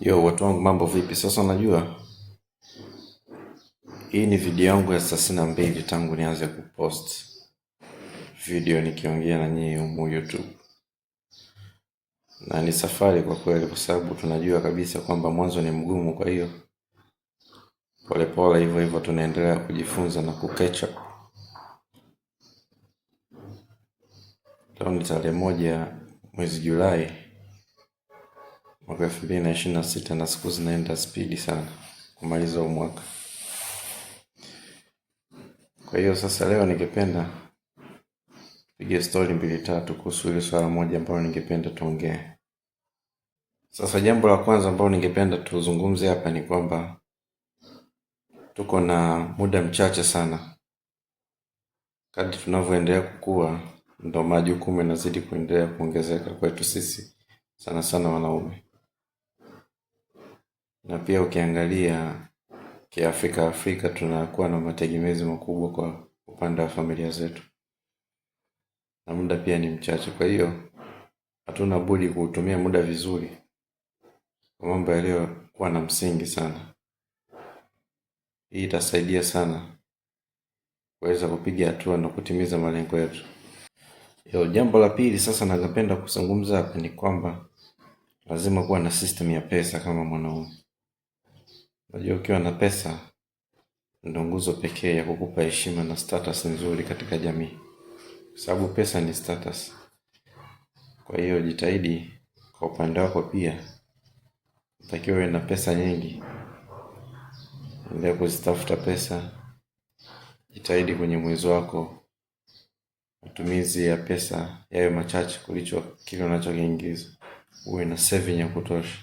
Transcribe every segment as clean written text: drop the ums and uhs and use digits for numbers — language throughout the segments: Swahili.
Yo, watu wangu mambo vipi? Sasa unajua hii ni video yangu ya 32 tangu nianze kupost video nikiongea na nyinyi humu YouTube, na ni safari kwa kweli, kwa sababu tunajua kabisa kwamba mwanzo ni mgumu. Kwa hiyo polepole hivyo hivyo tunaendelea kujifunza na kucatch up. Leo ni tarehe 1 mwezi Julai mwaka 2026 na siku zinaenda spidi sana kumaliza huu mwaka. Kwa hiyo sasa leo ningependa pige stori mbili tatu kuhusu hili swala moja ambalo ningependa tuongee. Sasa jambo la kwanza ambalo ningependa tuzungumze hapa ni kwamba tuko na muda mchache sana. Kadri tunavyoendelea kukua, ndo majukumu yanazidi kuendelea kuongezeka kwetu sisi, sana sana wanaume. Na pia ukiangalia kiafrika Afrika tunakuwa na mategemezi makubwa kwa upande wa familia zetu, na muda pia ni mchache. Kwa hiyo hatuna budi kuutumia muda vizuri kwa mambo yaliyokuwa na msingi sana. Hii itasaidia sana kuweza kupiga hatua na kutimiza malengo yetu. Yo, jambo la pili sasa nalopenda kuzungumza hapa ni kwamba lazima kuwa na system ya pesa kama mwanaume. Unajua ukiwa na pesa ndo nguzo pekee ya kukupa heshima na status nzuri katika jamii, kwa sababu pesa ni status. Kwa hiyo jitahidi kwa upande wako pia, unatakiwa uwe na pesa nyingi, endelea kuzitafuta pesa, jitahidi kwenye mwezi wako, matumizi ya pesa yawe machache kuliko kile unachokiingiza, uwe na saving ya kutosha.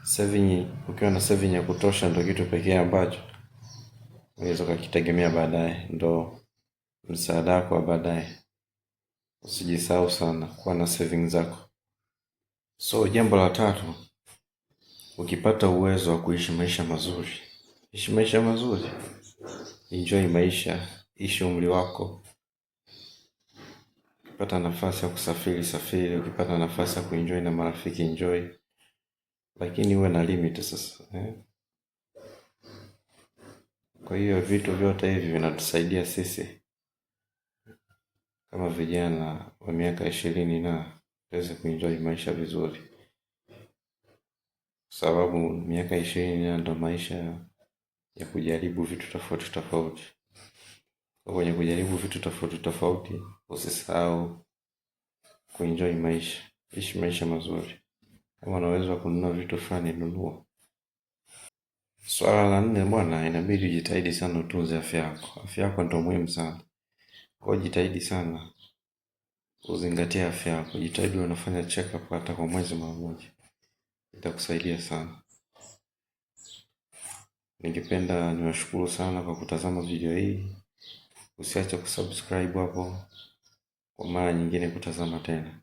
Saving, ukiwa na saving ya kutosha ndo kitu pekee ambacho unaweza ukakitegemea baadaye, ndo msaada wako wa baadaye. Usijisahau sana kuwa na saving zako. So jambo la tatu, ukipata uwezo wa kuishi maisha mazuri, ishi maisha mazuri, enjoy maisha, ishi umri wako. Ukipata nafasi ya kusafiri safiri, ukipata nafasi ya kuenjoy na marafiki enjoy, lakini uwe na limit sasa, eh? Kwa hiyo vitu vyote hivi vinatusaidia sisi kama vijana wa miaka 20 na tuweze kuenjoy maisha vizuri, kwa sababu miaka 20 na ndo maisha ya kujaribu vitu tofauti tofauti. Kwa kwenye kujaribu vitu tofauti tofauti, usisahau kuenjoy maisha, ishi maisha mazuri. Kama una uwezo wa kununua vitu fulani, nunua. Swala la nne bwana, inabidi ujitahidi sana utunze afya yako. Afya yako ndio muhimu sana. Kwa hiyo jitahidi sana uzingatie afya yako, jitahidi unafanya check up hata kwa mwezi mara moja, itakusaidia sana. Ningependa niwashukuru sana kwa kutazama video hii. Usiache kusubscribe hapo kwa mara nyingine kutazama tena.